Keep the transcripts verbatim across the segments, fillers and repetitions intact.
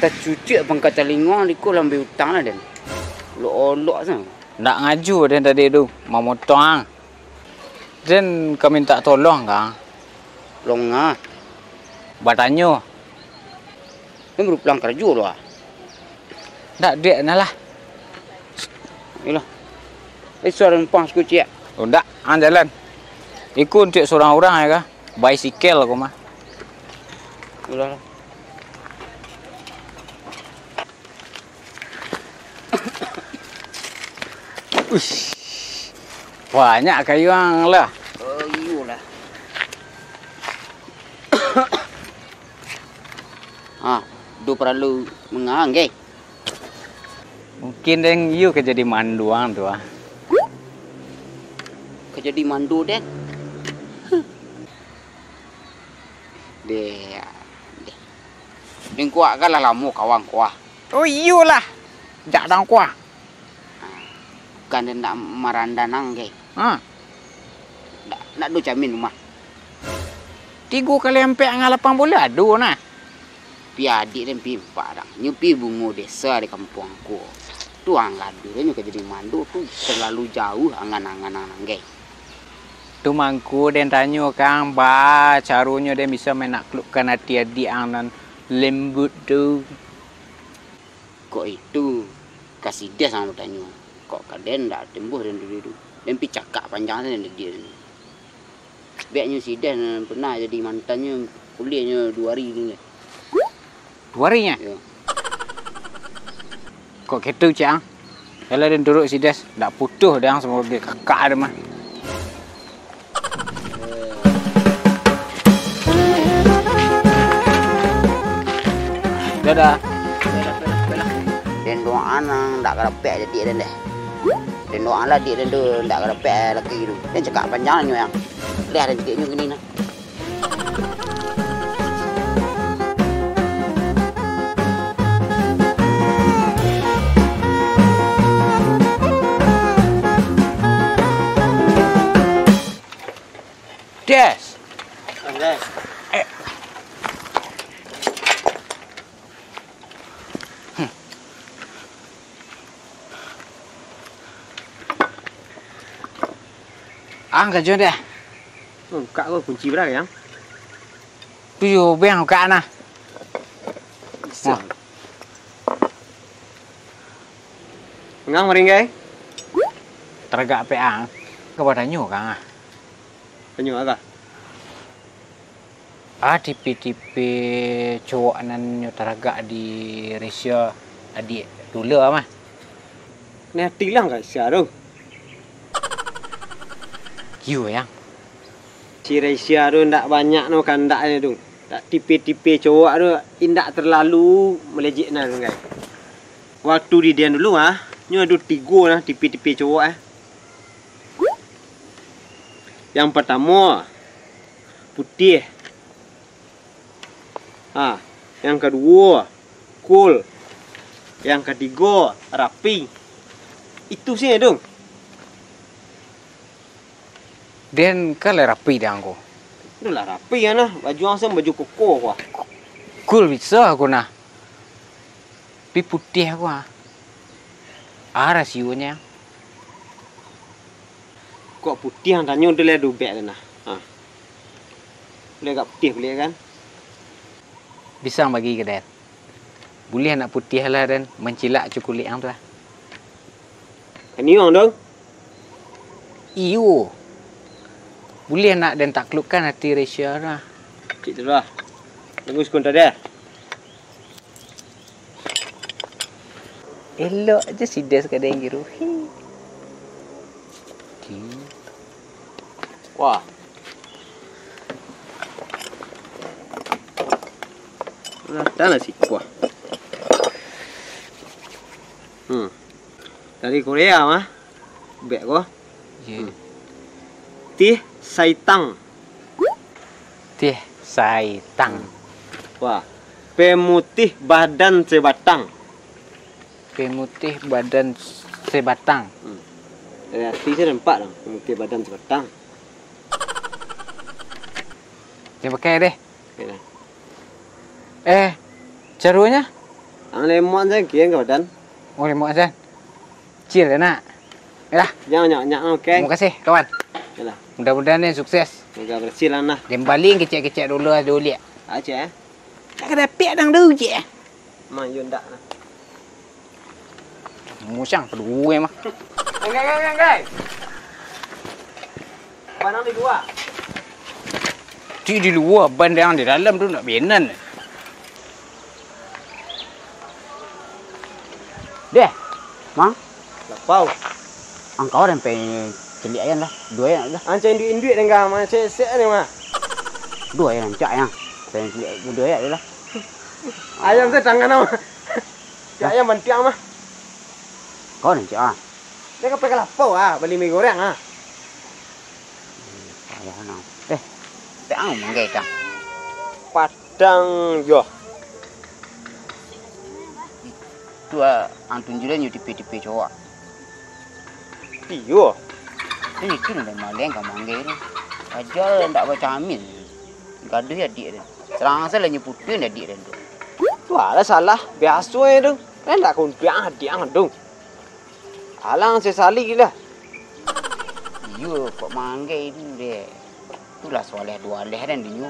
Cucuk pangka talingo, iko lambek utang lah, den. Olok-olok sa. Ndak ngaju den tadi tu, mamotong. Den ka mintak tolong ka. Longa. Batanyo. Den baru pulang karajo tu ah. Ndak, dek nah lah. Iyolah. Eh, suaro numpang sakuciak. Oh, ndak, ang jalan. Iko untuak surang urang ya ka. Baisikel ko mah. Iyolah. Uish. Banyak kayu ang lah. Oh, iyolah. Ah, do paralu mangaang, ge? Mungkin den iyo ka jadi manduang tu ah. Ka jadi mandu den? Deh, deh. Den kuak kan lah lamo kawan kuah. Oh iyolah, jak dang kuah. Kan den nak marandan ang, ge. Ha. Ndak, ndak do camin rumah. Tigo kali ampek nga lapan bulan ado nah. Pi adik den pi empat dang. Nyo pi bungo desa di kampuang ko. Tu ang gaduh den nyo ka jadi mandu tu terlalu jauh angan-angan ang, ge. Tu mangko den tanyo ka ang, ba caronyo den bisa manaklukkan ati adik ang nan lembut tu. Kok itu, ka si Des ang batanyo. Kok ka den ndak tembuh den dulu tu. Den pi cakak panjang sajo den didiak den. Biaknyo si Des nan pernah jadi mantannyo, kuliahnyo duo ari tu deh. Duo ari nyo? Yo. Kok ketu, Cak, ang? Kalau den turuik si Des, ndak putuh deh ang sabagai kakak den mah. Dadah. Den doaan ang ndak ka dapek jadi den deh. Den doaan lah adik den tu ndak ka dapek laki tu. Den cakak panjang nyo yang. Liah den cakiknyo kini nah. Des. Des. Eh. Hmm. Ang kajo deh. Oh, bukak ko kunci bara, Yang? Tu yo, beng, bukak nah. Bisa. Wah. Ngang maringgai? Taragak pek ang. Ka batanyo ka ang ah. Tanyo ka? Ah, tipe-tipe cowok nan nyo taragak di Resya adik dulu ah mah. Nah, tilang ka Resya tu. Iyo, Yang. Si Resya tu ndak banyak no kandaknyo tu. Tak tipe-tipe cowok tu indak terlalu melejek nah, Bangkai. Waktu di den dulu ah, nyo ado tigo nah tipe-tipe cowok ah. Yang pertamo, putiah. Ha, yang kaduo, cool. Yang katigo, rapi. Itu se tu. Den kan lai rapi dek ang ko. Itulah rapi ang nah, baju ang se baju koko ko ah. Cool bisa ko nah. Tapi putiah ko ah. Ah, rasionyo. Kok putiah ang tanyo tu lai dubek tu nah. Ha. Lai agak putiah buliah kan? Bisa ang bagi ka den. Buliah nak putiah lah den, mancilak cukulik ang tu lah. Kaniang dong? Iyo. Buliah nak den taklukkan ati Resya tu lah. Cik tu lah. Tunggu sekunta deh. Elok aja si Des ka den giruhi. Oke. Wah. Lah, dah lah si kuah. Hmm. Dari Korea mah. Bek ko. Ye. Hmm. Tih saitang. Tih saitang. Hmm. Wah. Pemutih badan sebatang. Pemutih badan sebatang. Hmm. Dari arti se nampak dong, pemutih badan sebatang. Yang pakai deh. Oke lah. Eh, caronyo? Ang lemok sajo kian ka badan. Oh, lemok sajo. Chill, nak. Yalah. Jangan nyak-nyak, oke? Terima kasih, kawan. Yalah. Mudah-mudahan ni sukses. Semoga berhasil lah, nah. Kembali kecek-kecek dulu, dulu, liak. Aja, eh. Tak ada piak dang dulu, je. Mang, yo ndak, nah. Musang, kedua, mah. Enggai, enggai, enggai, enggai. Panang di luar. Di, di luar, ban yang di dalam tu nak benan. Deh, Mang. Lapau. Angkau den pai caliak ayam lah. Duo ayam lah. Ancai induik-induik dengga, Mang. Sek-sek ni, Mang. Duo ayam rancak, Mang. Pai caliak duo ayam lah. Ayam tu tangan, Mang. Cak ayam bantiang, Mang. Kau ni, Cak, ah. Dia ka pai ka lapau, ah. Bali mi goreng, ah. Payah, Mang. Eh, tak ang manggai, Cak. Pat- Dang, yo. Itu, ah, ang tunjulan yo tipe-tipe cowok. Iyo. Kan itu nan maleng ka manggai tu. Aja ndak bacamin. Gaduh ya adik tu. Serang salah nyo putuih adik tu. Tu alah salah. Biaso e tu. Kan ndak kontak adik ang tu. Alang sesali lah. Iyo, kok manggai tu deh. Itulah sualeh duo aleh den dinyo.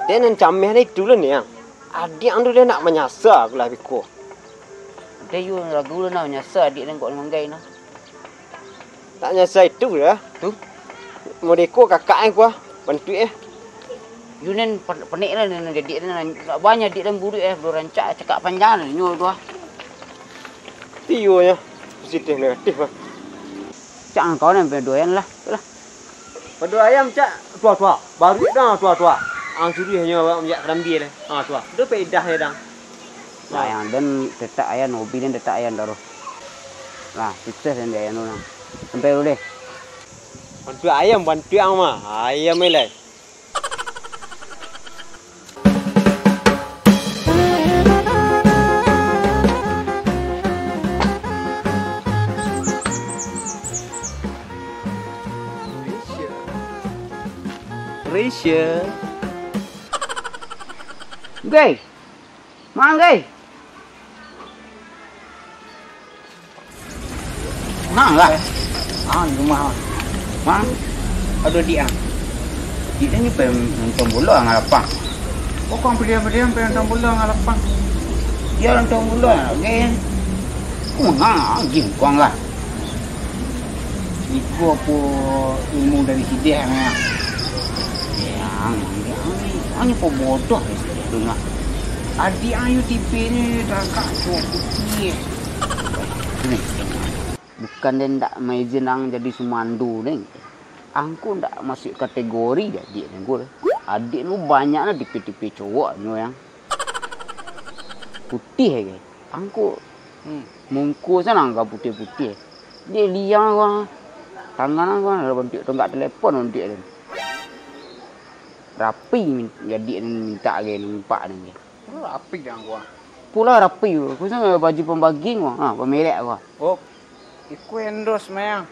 Den nan cameh tu itulah niang. Adiak ang tu den nak manyasa aku lah biko. Udah yo lagu lah nak manyasa adiak den kok manggai nah. Nak manyasa itu lah. Tu? Modeko kakak eh kuah, bantuak eh. Yo nan pen-, penek lah nan jadi nan nak banyak adiak den buruak eh, belum rancak cakak panjang lah nyo tu ah. Iyo nyo. Positif negatif lah. Cak angkau nan paduayan lah. Lah. Pado ayam, Cak, tuah-tuah. Baruik dang, tuah-tuah. Ang suruah nyo awak minyak karambia deh. Ha, tuah. Tu paedah nyo dang. Nah, yang den tetak ayam, hobi den tetak ayam taruh. Nah, sukses den di ayam tu nah. Sampai dulu deh. Bantuak ayam, bantuak ang mah. Ayam ni lai. Risha. Risha. Gai. Mang, Gai. Mang lah. Ah, di rumah, Mang. Mang, ado diak, ah. Diak ni pai nonton bola ngalapang. Oh, kau pilihan-pilihan pai nonton bola ngalapang. Dia nonton bola, oke. Kau manga, anjing kau lah. Iko apo ilmu dari sideh, Mang? Yang, yang, hanyo pabodoh dari sideh tu, Mang. Adiak ayu tipe ni tagak cowok putiah. Bukan den ndak maizin ang jadi sumando, Neng. Ang ko ndak masuak kategori adiak den ko. Adiak nu banyak nah tipe-tipe cowok nyo yang putiah, ke. Ang ko, hmm, mungko sanang ka putiah-putiah. Dek liang ko, tangan ang ko lah bantuak tonggak telepon bantuak den. Rapi min-, jadi mintak ke, mintak den ke. Rapi dang ko. Pulo rapi ko. Ko sanang baju pambagi ko. Ha, pamerek ko. Oh, iko endorse, Mang.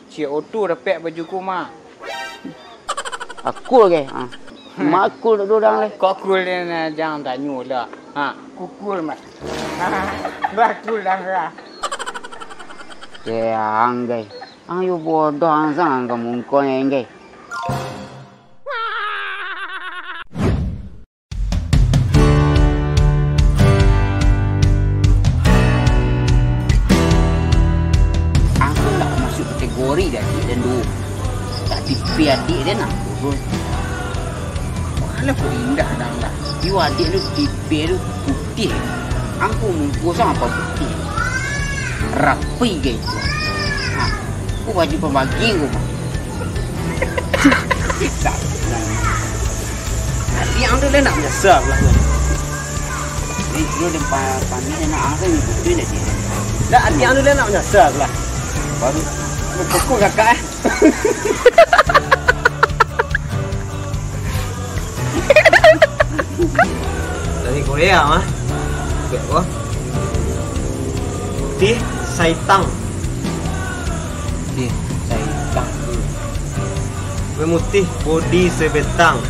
Ciek oto dapek baju ko mah. Akul ke? Ha. Makul tu urang le. Kok cool ni, nah, jangan tanyo lah. Ha, kukul mah. Bakul dah lah. Yang, Gai. Ayo bodoh ang sang ka mungko ni, Gai. Angku ndak masuak kategori dari adiak den tu. Tak tipe adiak den angku tu. Walah kok indak dang lah. Iyo adiak tu tipe tu putiah. Angku mungko sanang putiah. Rapi gai tu. Ha. Ko baju pambagi ko mah. Adiak ang tu lah nak manyasa pulang. Eh, dulu dia pa-, pamit dia nak ang tu ngikutin dia. Dah, adiak ang tu lah nak manyasa pulang. Baru pokok kakak eh. Dari Korea mah. Bek ko. Putih saitang. Putih saitang. Memutih bodi sebetang.